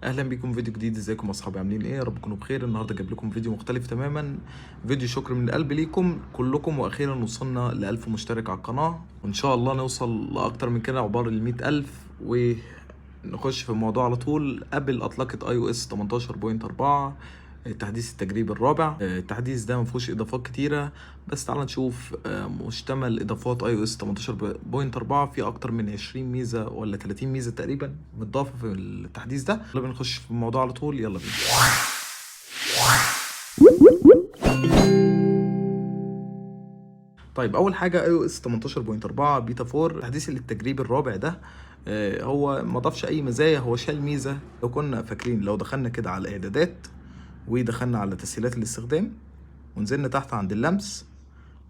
اهلا بيكم في فيديو جديد. ازيكم يا اصحابي؟ عاملين ايه؟ يا رب تكونوا بخير. النهارده جايب لكم فيديو مختلف تماما، فيديو شكر من القلب ليكم كلكم. واخيرا وصلنا ل1000 مشترك على القناه، وان شاء الله نوصل لاكتر من كده، عقبال ال100,000. ونخش في الموضوع على طول. ابل اطلقت iOS 18.4، التحديث التجريبي الرابع. التحديث ده ما فيهوش اضافات كتيره، بس تعال نشوف مشتمل اضافات iOS 18.4. في اكتر من 20 ميزة ولا 30 ميزة تقريبا متضافه في التحديث ده. يلا بينا نخش في الموضوع على طول، يلا بينا. طيب، اول حاجة iOS 18.4 بيتا 4، التحديث التجريبي الرابع ده هو ما ضافش اي مزايا، هو شال ميزة. لو كنا فاكرين، لو دخلنا كده على الاعدادات ودخلنا على تسهيلات الاستخدام ونزلنا تحت عند اللمس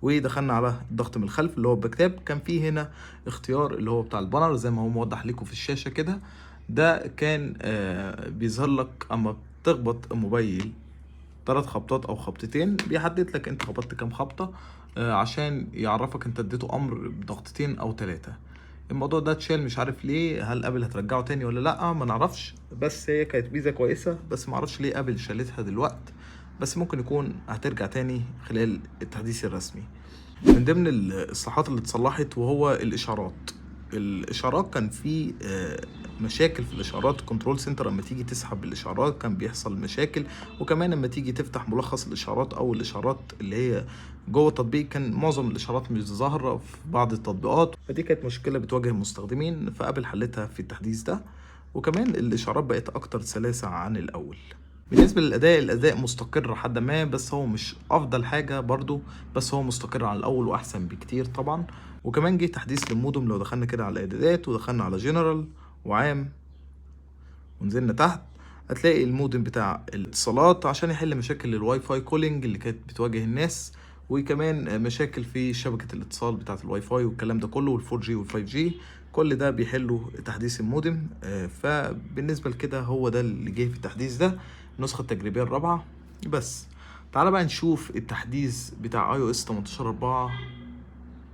ودخلنا على الضغط من الخلف اللي هو back tap، كان فيه هنا اختيار اللي هو بتاع ال banner زي ما هو موضح لكم في الشاشة كده. ده كان بيظهر لك اما بتخبط الموبايل 3 خبطات او خبطتين، بيحدد لك انت خبطت كام خبطة، عشان يعرفك انت اديته امر بضغطتين او 3. الموضوع ده اتشال، مش عارف ليه، هل ابل هترجعه تاني ولا لا ما نعرفش، بس هي كانت ميزة كويسة، بس ما اعرفش ليه ابل شالتها دلوقتي، بس ممكن يكون هترجع تاني خلال التحديث الرسمي. من ضمن الاصلاحات اللي اتصلحت وهو الاشعارات. الاشعارات كان في مشاكل في الاشعارات، control center لما تيجي تسحب الاشعارات كان بيحصل مشاكل، وكمان لما تيجي تفتح ملخص الاشعارات او الاشعارات اللي هي جوه التطبيق كان معظم الاشعارات مش ظاهره في بعض التطبيقات، فدي كانت مشكلة بتواجه المستخدمين، فابل حلتها في التحديث ده. وكمان الاشعارات بقت اكتر سلاسة عن الاول. بالنسبة للأداء، الأداء مستقر حد ما، بس هو مش أفضل حاجة برضو، بس هو مستقر عن الأول وأحسن بكتير طبعا. وكمان جه تحديث للمودم. لو دخلنا كده على الإعدادات ودخلنا على جنرال وعام ونزلنا تحت هتلاقي المودم بتاع الاتصالات عشان يحل مشاكل ال Wi-Fi calling اللي كانت بتواجه الناس، وكمان مشاكل في شبكة الاتصال بتاعة الواي فاي والكلام ده كله، وال 4G وال 5G، كل ده بيحلوا تحديث المودم. فبالنسبة لكده هو ده اللي جه في التحديث ده، النسخة التجريبية الرابعة. بس تعالى بقى نشوف التحديث بتاع iOS 18.4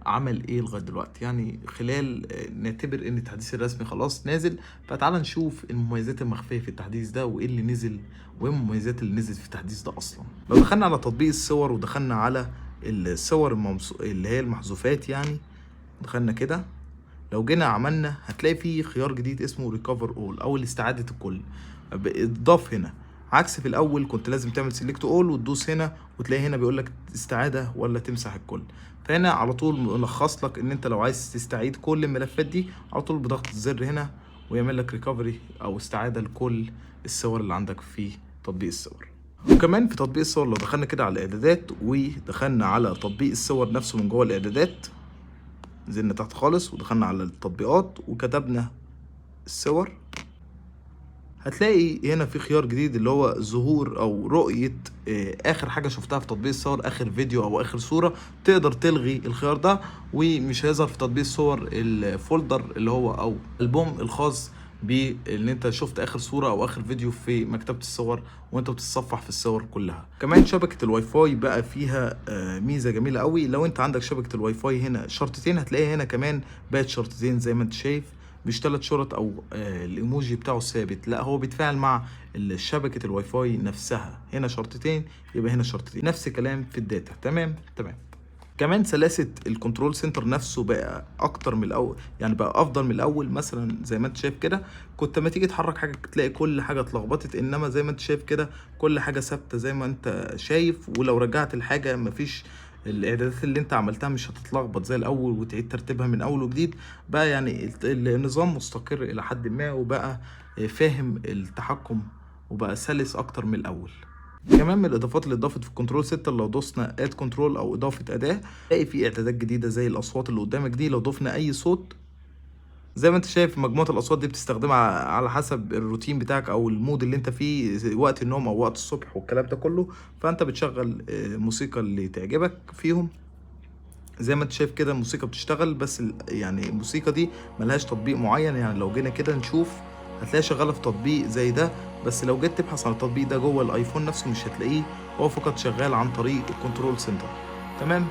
عمل ايه لغاية دلوقتي. خلال نعتبر ان التحديث الرسمي خلاص نازل، فتعالى نشوف المميزات المخفيه في التحديث ده وايه اللي نزل وايه المميزات اللي نزلت في التحديث ده اصلا. لو دخلنا على تطبيق الصور ودخلنا على الصور اللي هي المحذوفات، دخلنا كده، لو جينا عملنا هتلاقي فيه خيار جديد اسمه recover all او الاستعاده الكل، اتضاف هنا. عكس في الاول كنت لازم تعمل select all وتدوس هنا وتلاقي هنا بيقول لك استعاده ولا تمسح الكل. فهنا على طول ملخص لك ان انت لو عايز تستعيد كل الملفات دي على طول بضغط الزر هنا ويعمل لك recovery او استعاده لكل الصور اللي عندك في تطبيق الصور. وكمان في تطبيق الصور لو دخلنا كده على الاعدادات ودخلنا على تطبيق الصور نفسه من جوه الاعدادات، نزلنا تحت خالص ودخلنا على التطبيقات وكتبنا الصور، هتلاقي هنا في خيار جديد اللي هو ظهور او رؤية اخر حاجة شفتها في تطبيق الصور، اخر فيديو او اخر صورة. تقدر تلغي الخيار ده ومش هيظهر في تطبيق الصور ال folder اللي هو او البوم الخاص بان انت شفت اخر صورة او اخر فيديو في مكتبة الصور وانت بتتصفح في الصور كلها. كمان شبكة الواي فاي بقى فيها ميزة جميلة قوي. لو انت عندك شبكة الواي فاي هنا شرطتين، هتلاقيها هنا كمان بقت شرطتين زي ما انت شايف، مش 3 شرط او الايموجي بتاعه ثابت، لا هو بيتفاعل مع شبكة الواي فاي نفسها. هنا شرطتين يبقى هنا شرطتين، نفس الكلام في ال data. تمام تمام. كمان سلاسة ال control center نفسه بقى اكتر من الاول، يعني بقى افضل من الاول. مثلا زي ما انت شايف كده، كنت لما تيجي تحرك حاجة تلاقي كل حاجة اتلخبطت، انما زي ما انت شايف كده كل حاجة ثابتة زي ما انت شايف، ولو رجعت الحاجة مفيش الاعدادات اللي انت عملتها مش هتتلخبط زي الاول وتعيد ترتيبها من اول وجديد. بقى النظام مستقر الى حد ما، وبقى فاهم التحكم وبقى سلس اكتر من الاول. كمان من الاضافات اللي اتضافت في ال control center، لو دوسنا add control او اضافه اداه، تلاقي في اعدادات جديدة زي الاصوات اللي قدامك دي. لو ضفنا اي صوت زي ما انت شايف مجموعة الاصوات دي بتستخدمها على حسب الروتين بتاعك او ال mood اللي انت فيه، وقت النوم او وقت الصبح والكلام ده كله، فانت بتشغل الموسيقى اللي تعجبك فيهم. زي ما انت شايف كده الموسيقى بتشتغل، بس الموسيقى دي ملهاش تطبيق معين. لو جينا كده نشوف هتلاقيها شغالة في تطبيق زي ده، بس لو جيت تبحث عن التطبيق ده جوه الايفون نفسه مش هتلاقيه، هو فقط شغال عن طريق ال control center. تمام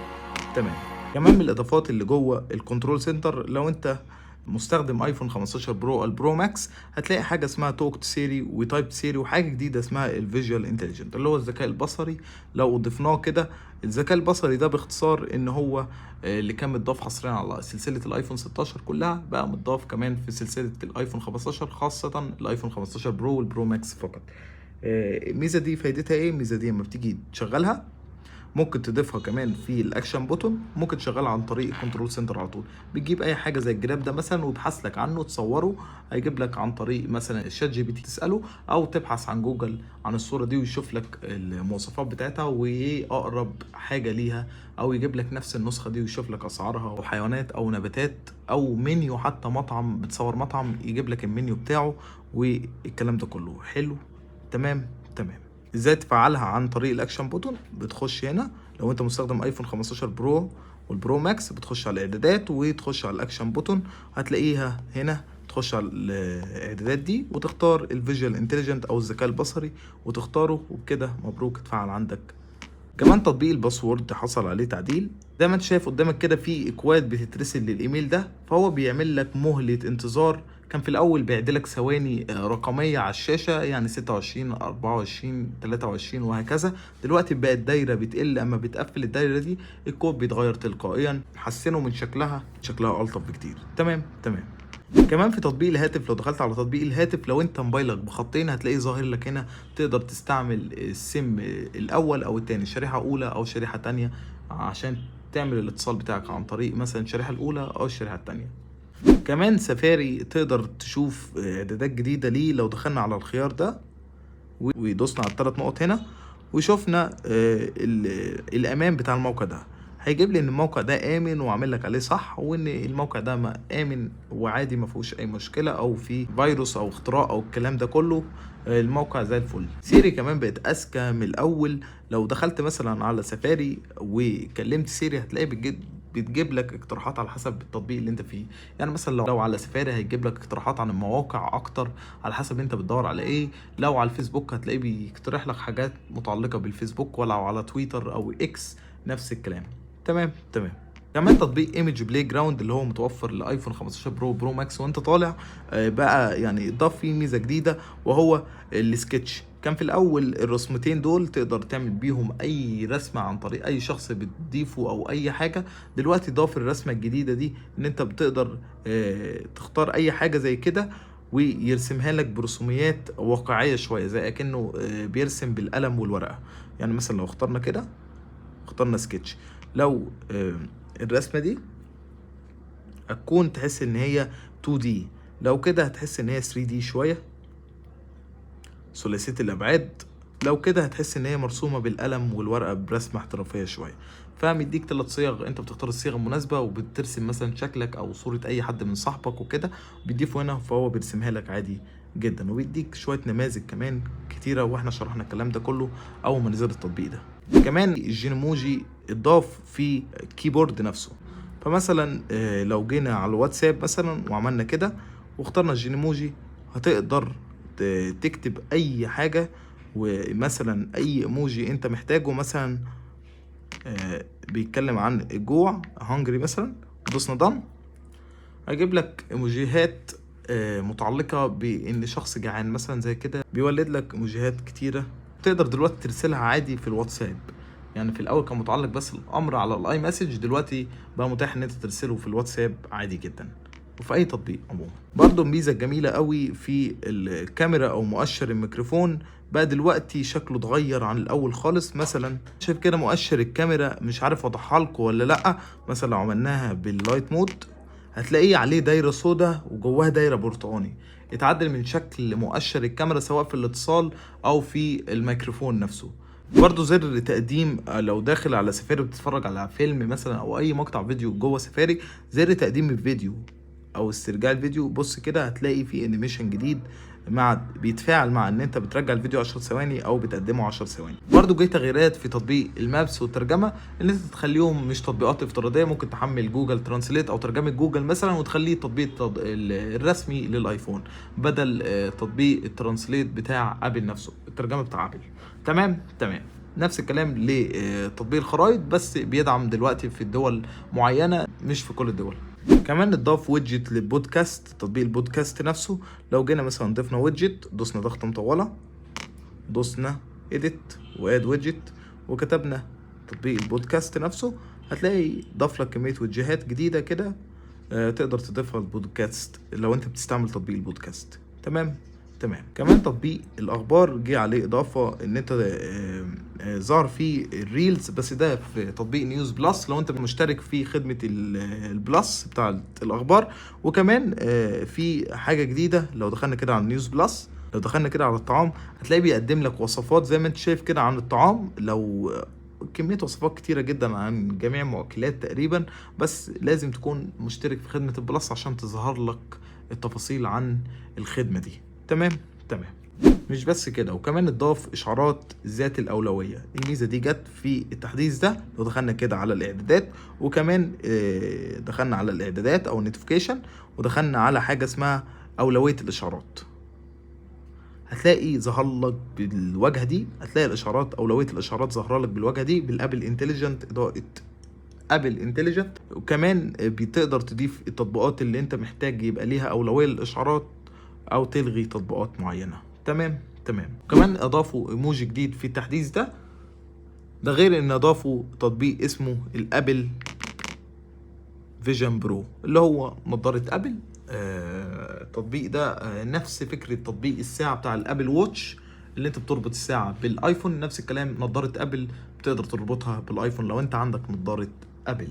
تمام. كمان من الاضافات اللي جوه ال control center، لو انت مستخدم iPhone 15 Pro، ال Pro Max، هتلاقي حاجة اسمها Talk to Siri و Type Siri وحاجه جديدة اسمها ال Visual Intelligent اللي هو الذكاء البصري. لو ضفناه كده، الذكاء البصري ده باختصار ان هو اللي كان متضاف حصريا على سلسلة ال iPhone 16 كلها، بقى متضاف كمان في سلسلة ال iPhone 15، خاصة ال iPhone 15 Pro وال Pro Max فقط. الميزة دي فايدتها ايه؟ الميزة دي لما بتيجي تشغلها ممكن تضيفها كمان في ال action button، ممكن تشغلها عن طريق ال control center على طول. بتجيب اي حاجة زي الجراب ده مثلا وابحث لك عنه، تصوره، هيجيب لك عن طريق مثلا ال ChatGPT تساله، او تبحث عن جوجل عن الصورة دي ويشوف لك المواصفات بتاعتها وايه اقرب حاجة ليها، او يجيب لك نفس النسخة دي ويشوف لك اسعارها، او حيوانات او نباتات او منيو، حتى مطعم، بتصور مطعم يجيب لك المنيو بتاعه والكلام ده كله. حلو، تمام. ازاي تفعلها عن طريق ال action button؟ بتخش هنا، لو انت مستخدم iPhone 15 Pro وال Pro Max، بتخش على الاعدادات وتخش على ال action button، هتلاقيها هنا. تخش على الاعدادات دي وتختار ال visual intelligent او الذكاء البصري وتختاره، وبكده مبروك، اتفعل عندك. كمان تطبيق ال password حصل عليه تعديل. زي ما انت شايف قدامك كده، في اكواد بتترسل للايميل ده، فهو بيعمل لك مهلة انتظار. كان في الاول بيعدلك ثواني رقمية على الشاشة، يعني 26، 24، 23 وهكذا. دلوقتي بقت دايرة بتقل، اما بتقفل الدايرة دي الكود بيتغير تلقائيا. حسنوا من شكلها، شكلها الطف بكتير. تمام. كمان في تطبيق الهاتف، لو دخلت على تطبيق الهاتف، لو انت موبايلك بخطين هتلاقيه ظاهر لك هنا، تقدر تستعمل ال SIM الاول او التاني، شريحة اولى او شريحة تانية، عشان تعمل الاتصال بتاعك عن طريق مثلا الشريحة الاولى او الشريحة التانية. كمان سفاري تقدر تشوف اعدادات جديدة ليه. لو دخلنا على الخيار ده ودوسنا على الثلاث نقط هنا وشفنا الامان بتاع الموقع ده، هيجيب لي ان الموقع ده امن وعامل لك عليه صح، وان الموقع ده ما امن وعادي، ما فيهوش اي مشكلة او في فيروس او اختراق او الكلام ده كله، الموقع زي الفل. Siri كمان بقت اذكى من الاول. لو دخلت مثلا على سفاري وكلمت Siri هتلاقي بتجيب لك اقتراحات على حسب التطبيق اللي انت فيه. يعني مثلا لو على سفاري هيجيب لك اقتراحات عن المواقع اكتر على حسب انت بتدور على ايه. لو على الفيسبوك هتلاقيه بيقترح لك حاجات متعلقة بالفيسبوك، ولو على تويتر او X نفس الكلام. تمام. كمان تطبيق Image Playground اللي هو متوفر ل iPhone 15 Pro، Pro Max وانت طالع، بقى يعني ضاف فيه ميزة جديدة وهو السكتش. كان في الاول الرسمتين دول تقدر تعمل بيهم اي رسمه عن طريق اي شخص بتضيفه او اي حاجه. دلوقتي ضاف الرسمة الجديدة دي ان انت بتقدر تختار اي حاجة زي كده ويرسمها لك برسوميات واقعية شويه، زي اكنه بيرسم بالقلم والورقه. يعني مثلا لو اخترنا كده، اخترنا سكتش، لو الرسمة دي هتكون تحس ان هي 2D، لو كده هتحس ان هي 3D شوية، ثلاثية الابعاد، لو كده هتحس ان هي مرسومه بالقلم والورقة برسمه احترافية شويه. فمديك ثلاث صيغ، انت بتختار الصيغة المناسبة وبترسم مثلا شكلك او صوره اي حد من صاحبك وكده، بتضيفه هنا فهو بيرسمها لك عادي جدا، وبيديك شوية نماذج كمان كتيره، واحنا شرحنا الكلام ده كله اول ما نزل التطبيق ده. كمان ال Genmoji اتضاف في keyboard نفسه. فمثلا لو جينا على الواتساب مثلا وعملنا كده واخترنا ال Genmoji، هتقدر تكتب اي حاجة، ومثلا اي ايموجي انت محتاجه، مثلا بيتكلم عن الجوع، hungry مثلا، دوسنا done، هيجيب لك ايموجيهات متعلقة بان شخص جعان مثلا زي كده، بيولد لك ايموجيهات كتيرة تقدر دلوقتي ترسلها عادي في الواتساب. يعني في الاول كان متعلق بس الامر على ال iMessage، دلوقتي بقى متاح ان انت ترسله في الواتساب عادي جدا وفي اي تطبيق عموما. برضو الميزة الجميلة قوي في الكاميرا او مؤشر الميكروفون بقى دلوقتي شكله اتغير عن الاول خالص. مثلا شايف كده مؤشر الكاميرا، مش عارف اوضحها لكم ولا لا، مثلا لو عملناها بال light mode هتلاقيه عليه دايرة سودا وجواها دايرة برتقاني. اتعدل من شكل مؤشر الكاميرا سواء في الاتصال او في الميكروفون نفسه. برضو زر تقديم، لو داخل على سفاري بتتفرج على فيلم مثلا او اي مقطع فيديو جوه سفاري، زر تقديم الفيديو او استرجاع الفيديو، بص كده هتلاقي في animation جديد مع بيتفاعل مع ان انت بترجع الفيديو 10 ثواني او بتقدمه 10 ثواني. برضو جه تغييرات في تطبيق ال Maps والترجمه، ان انت تخليهم مش تطبيقات افتراضيه، ممكن تحمل Google Translate او ترجمه جوجل مثلا وتخليه تطبيق الرسمي لل iPhone بدل تطبيق ال Translate بتاع Apple نفسه، الترجمة بتاع Apple. تمام. نفس الكلام لتطبيق الخرائط، بس بيدعم دلوقتي في الدول معينة مش في كل الدول. كمان اتضاف widget لل podcast، تطبيق البودكاست نفسه. لو جينا مثلا ضفنا widget، دوسنا ضغطه مطولة، دوسنا edit و add widget وكتبنا تطبيق البودكاست نفسه، هتلاقي ضاف لك كمية ويدجهات جديدة كده تقدر تضيفها للبودكاست لو انت بتستعمل تطبيق البودكاست. تمام. كمان تطبيق الاخبار جه عليه اضافه ان انت ظهر فيه ال reels، بس ده في تطبيق News Plus لو انت مشترك في خدمة ال Plus بتاع الاخبار. وكمان في حاجة جديدة، لو دخلنا كده على ال News Plus، لو دخلنا كده على الطعام، هتلاقيه بيقدم لك وصفات زي ما انت شايف كده عن الطعام، لو كمية وصفات كتيرة جدا عن جميع المؤكلات تقريبا، بس لازم تكون مشترك في خدمة ال Plus عشان تظهر لك التفاصيل عن الخدمة دي. تمام. مش بس كده، وكمان اتضاف اشعارات ذات الاولوية. الميزة دي جت في التحديث ده. لو دخلنا كده على الاعدادات، وكمان دخلنا على الاعدادات او notification، ودخلنا على حاجة اسمها اولوية الاشعارات، هتلاقي ظهر لك بالواجهه دي، هتلاقي الاشعارات، اولوية الاشعارات ظاهره لك بالواجهه دي بال Apple Intelligent، اضاءه Apple Intelligent. وكمان بتقدر تضيف التطبيقات اللي انت محتاج يبقى ليها اولوية للاشعارات او تلغي تطبيقات معينة. تمام. كمان اضافوا ايموجي جديد في التحديث ده، ده غير ان اضافوا تطبيق اسمه ال Apple Vision Pro اللي هو نظارة Apple. التطبيق ده نفس فكرة تطبيق الساعة بتاع ال Apple Watch اللي انت بتربط الساعة بال iPhone، نفس الكلام نظارة Apple بتقدر تربطها بال iPhone لو انت عندك نظارة Apple.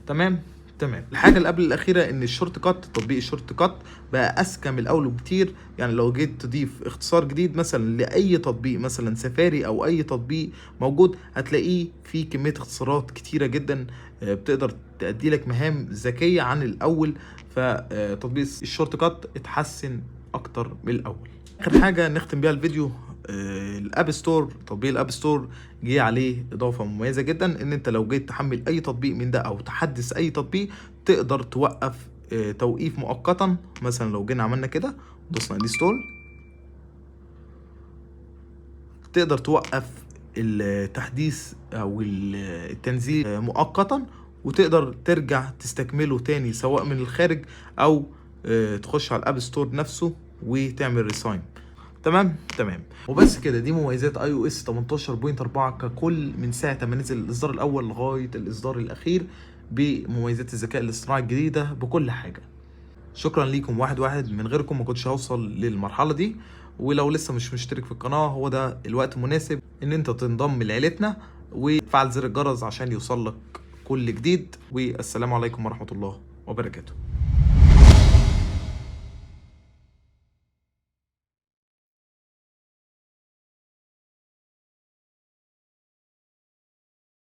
تمام. الحاجة اللي قبل الاخيرة ان ال shortcut، تطبيق ال shortcut بقى اذكى من الاول بكتير. يعني لو جيت تضيف اختصار جديد مثلا لاي تطبيق، مثلا سفاري او اي تطبيق موجود، هتلاقيه فيه كمية اختصارات كتيرة جدا، بتقدر تأدي لك مهام ذكية عن الاول. فتطبيق ال shortcut اتحسن اكتر من الاول. اخر حاجة نختم بيها الفيديو، ال App Store، تطبيق ال App Store جه عليه اضافه مميزة جدا، ان انت لو جيت تحمل اي تطبيق من ده او تحدث اي تطبيق تقدر توقف توقيف مؤقتا. مثلا لو جينا عملنا كده دوسنا install، تقدر توقف التحديث او التنزيل مؤقتا، وتقدر ترجع تستكمله تاني سواء من الخارج او تخش على ال App Store نفسه وتعمل resume. تمام. وبس كده، دي مميزات iOS 18.4 ككل من ساعة ما نزل الاصدار الاول لغاية الاصدار الاخير، بمميزات الذكاء الاصطناعي الجديدة بكل حاجة. شكرا ليكم واحد واحد، من غيركم ما كنتش هوصل للمرحلة دي. ولو لسه مش مشترك في القناة، هو ده الوقت المناسب ان انت تنضم لعيلتنا وتفعل زر الجرس عشان يوصل لك كل جديد. والسلام عليكم ورحمة الله وبركاته.